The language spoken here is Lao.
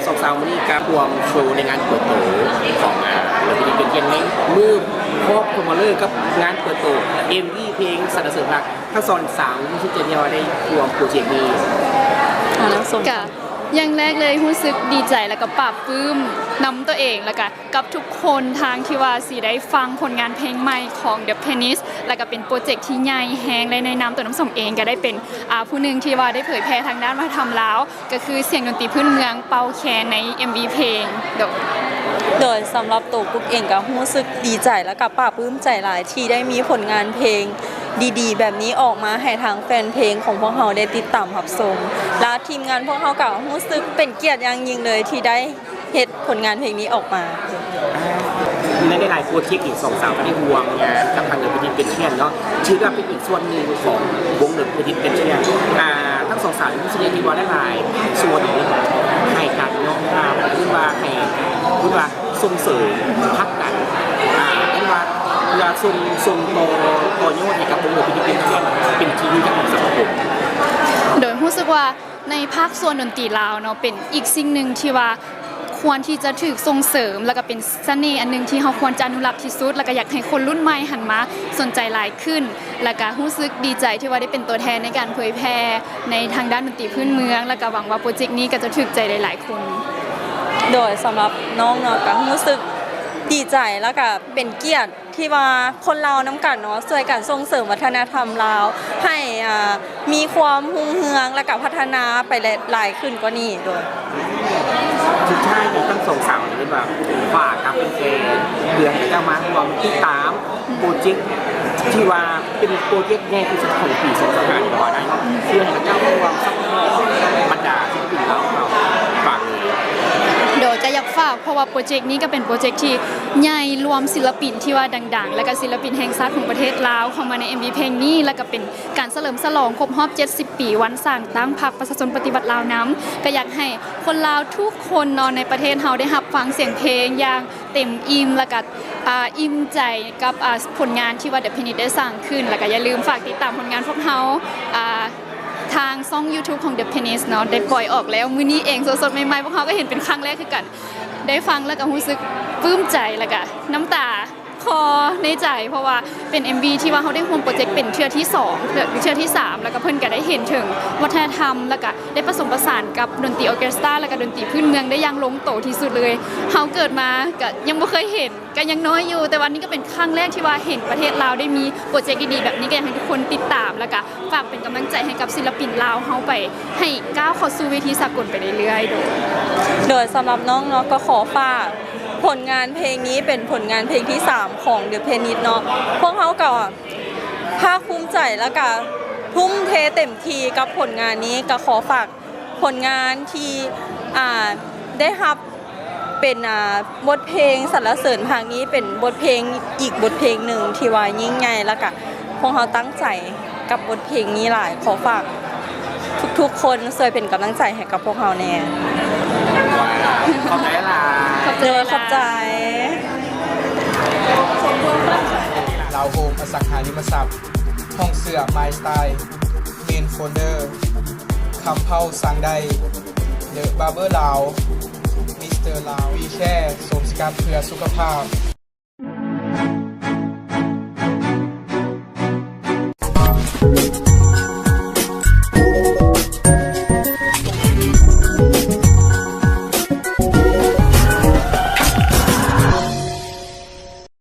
ສອງສາວມື້ນີ້ກະຮ່ວມໂຊໃນງານເປີດໂຕຂອງ ອ່າ ເລະພິທີເປັນກຽດໃນມື້ຄອບຄົບຮອບເລີຍກັບງານເປີດໂຕເອັມວີເພງສັນລະເສີນພະຮັກ ທັງສອງສາວຮູ້ສຶກຈັ່ງໃດທີ່ວ່າໄດ້ຮ່ວມໂປຣເຈັກນີ້? ກະຢ່າງແລກເລີຍຮູ້ສຶກດີໃຈ ແລ້ວກະປາບປຶ້ມນຳຕົວເອງ ແລ້ວກະ ກັບທຸກຄົນທາງທີ່ວ່າຊິໄດ້ຟັງຜົນງານເພງໃໝ່ຂອງ The Pianist ແລ້ວກະເປັນໂປຣເຈັກທີ່ໃຫຍ່ແຮງ ແລະ ໃນນາມຕົວນ້ຳສົ້ມເອງກະໄດ້ເປັນ ອ່າ ຜູ້ໜຶ່ງທີ່ວ່າໄດ້ເຜີຍແຜ່ທາງດ້ານວັດທະນຳລາວ ກະຄືສຽງດົນຕີພື້ນເມືອງເປົ່າແຄນໃນເອັມວີເພງ. ໂດຍ ໂດຍ ສຳລັບໂຕກຸກເອງກະຮູ້ສຶກດີໃຈ ແລ້ວກະປາບປຶ້ມໃຈຫຼາຍທີ່ໄດ້ມີຜົນງານເພງດີໆແບບນີ້ອອກມາໃຫ້ທາງແຟນເພງຂອງພວກເຮົາໄດ້ຕິດຕາມຮັບຊົມ ແລະ ທີມງານພວກເຮົາກະຮູ້ສຶກເປັນກຽດຢ່າງຍິ່ງເລີຍທີ່ໄດ້ ເຮັດຜົນງານເພງນີ້ອອກມາ. ໃນຫຼາຍໆໂປຣເຈັກນີ້ ສອງສາວກະໄດ້ຮ່ວມງານກັບທາງ The Pianist Band ເນາະ ຖືວ່າເປັນອີກສ່ວນໜຶ່ງຂອງວົງ The Pianist Band. ອ່າ ທັງສອງສາວຮູ້ສຶກທີ່ວ່າຫຼາຍໆສ່ວນໃຫ້ການຍອມຮັບ ຫຼືວ່າໃຫ້ ຫຼືວ່າສົ່ງເສີມຜັກດັນ ອ່າ ເອີ້ນວ່າເພື່ອສົ່ງ ສົ່ງຕໍ່ ຕໍ່ຍອດໃຫ້ກັບວົງ The Pianist Band ເປັນທີ່ຮູ້ຈັກຂອງສັງຄົມ. ໂດຍ ຮູ້ສຶກວ່າ ໃນພາກສ່ວນດົນຕີລາວເນາະ ເປັນອີກສິ່ງໜຶ່ງທີ່ວ່າຄວນທີ່ຈະຖືກສົ່ງເສີມ ແລ້ວກະເປັນສະເໜ່ອັນໜຶ່ງທີ່ເຮົາຄວນຈະອະນຸລັກທີ່ສຸດ ແລ້ວກະຢາກໃຫ້ຄົນລຸ້ນໃໝ່ຫັນມາສົນໃຈຫຼາຍຂຶ້ນ ແລ້ວກະຮູ້ສຶກດີໃຈທີ່ວ່າໄດ້ເປັນຕົວແທນໃນການເຜີຍແຜ່ໃນທາງດ້ານດົນຕີພື້ນເມືອງ ແລ້ວກະຫວັງວ່າໂປຣເຈັກນີ້ກະຈະຖືກໃຈຫຼາຍໆຄົນ. ໂດຍ ສຳລັບນ້ອງເນາະ ກະຮູ້ສຶກດີໃຈ ແລ້ວກະເປັນກຽດ ທີ່ວ່າຄົນລາວນຳກັນເນາະ ຊ່ວຍກັນສົ່ງເສີມວັດທະນະທຳລາວໃຫ້ ອ່າ ມີຄວາມຮຸ່ງເຮືອງ ແລະກະພັດທະນາໄປຫຼາຍຂຶ້ນກວ່ານີ້. ໂດຍ ສຸດທ້າຍນີ້ທັງສອງສາວນີ້ເພິ່ນວ່າຝາກກັບແຟນໆ ເພື່ອໃຫ້ເຈົ້າມາຮ່ວມຕິດຕາມໂປຣເຈັກທີ່ວ່າເປັນໂປຣເຈັກໃຫຍ່ທີ່ສຸດຂອງປີສອງພັນຊາວຫ້ານີ້ກະວ່າໄດ້ເນາະ ເພື່ອໃຫ້ເຈົ້າມາຮ່ວມຊັບພອດບັນດາສິລະປິນລາວຂອງເຮົາ ຝາກເລີຍ. ໂດຍ ກະຢາກຝາກ ເພາະວ່າໂປຣເຈັກນີ້ກະເປັນໂປຣເຈັກທີ່ໃຫຍ່ ລວມສິລະປິນທີ່ວ່າດັງໆ ແລະກະສິລະປິນແຫ່ງຊາດຂອງປະເທດລາວເຂົ້າມາໃນເອັມວີເພງນີ້ ແລະກະເປັນການສະເຫຼີມສະຫຼອງຄົບຮອບເຈັດສິບປີວັນສ້າງຕັ້ງພັກປະຊາຊົນປະຕິວັດລາວນຳ. ກະຢາກໃຫ້ຄົນລາວທຸກຄົນເນາະ ໃນປະເທດເຮົາໄດ້ຮັບຟັງສຽງເພງຢ່າງເຕັມອີ່ມ ແລະກະ ອ່າ ອີ່ມໃຈກັບ ອ່າ ຜົນງານທີ່ວ່າ The Pianist ໄດ້ສ້າງຂຶ້ນ ແລະກະຢ່າລືມຝາກຕິດຕາມຜົນງານພວກເຮົາ ອ່າ ທາງຊ່ອງ YouTube ຂອງ The Pianist ເນາະ ໄດ້ປ່ອຍອອກແລ້ວ ມື້ນີ້ເອງສົດໆໃໝ່ໆ ພວກເຮົາກະເຫັນເປັນຄັ້ງແລກຄືກັນ ໄດ້ຟັງແລ້ວກະຮູ້ສຶກປຶ້ມໃຈ ແລ້ວກະນ້ຳຕາຄໍໃນໃຈ ເພາະວ່າເປັນເອັມວີທີ່ວ່າເຮົາໄດ້ຮ່ວມໂປຣເຈັກເປັນເທື່ອທີສອງ ເທື່ອທີສາມ ແລ້ວກະເພິ່ນກະໄດ້ເຫັນເຖິງວັດທະນະທຳ ແລ້ວກະໄດ້ປະສົມປະສານກັບດົນຕີອໍເຄສຕາ ແລ້ວກະດົນຕີພື້ນເມືອງໄດ້ຢ່າງລົງໂຕທີ່ສຸດເລີຍ. ເຮົາເກີດມາກະຍັງບໍ່ເຄີຍເຫັນ ກະຍັງນ້ອຍຢູ່ ແຕ່ວ່ານີ້ກະເປັນຄັ້ງແລກທີ່ວ່າເຫັນປະເທດລາວໄດ້ມີໂປຣເຈັກດີໆແບບນີ້ ກະຢາກໃຫ້ທຸກຄົນຕິດຕາມ ແລ້ວກະຝາກເປັນກຳລັງໃຈໃຫ້ກັບສິລະປິນລາວເຮົາໄປ ໃຫ້ກ້າວເຂົ້າສູ່ເວທີສາກົນໄປເລື້ອຍໆ. ໂດຍ ໂດຍ ສຳລັບນ້ອງເນາະ ກະຂໍຝາກຜົນງານເພງນີ້ເປັນຜົນງານເພງທີສາມຂອງ The Pianist ເນາະ ພວກເຮົາກະພາກພູມໃຈ ແລ້ວກະທຸ່ມເທເຕັມທີ່ກັບຜົນງານນີ້ ກະຂໍຝາກ ຜົນງານທີ່ ອ່າ ໄດ້ຮັບເປັນ ອ່າ ບົດເພງສັນລະເສີນພະຮັກນີ້ ເປັນບົດເພງອີກບົດເພງໜຶ່ງທີ່ວ່າຍິ່ງໃຫຍ່ ແລ້ວກະພວກເຮົາຕັ້ງໃຈກັບບົດເພງນີ້ຫຼາຍ. ຂໍຝາກທຸກໆຄົນຊ່ວຍເປັນກຳລັງໃຈໃຫ້ກັບພວກເຮົາແດ່. ຂອບໃຈຫຼາຍ. ໂດຍ ຂອບໃຈ. ລາວໂຮມອະສັງຫາລິມະຊັບ ຫ້ອງເສື້ອ My Style Main Folder ຄຳເພົາສັ່ງໄດ້ The Barber ລາວ Mister ລາວ We Care ໂສມສະກັດເພື່ອສຸຂະພາບ.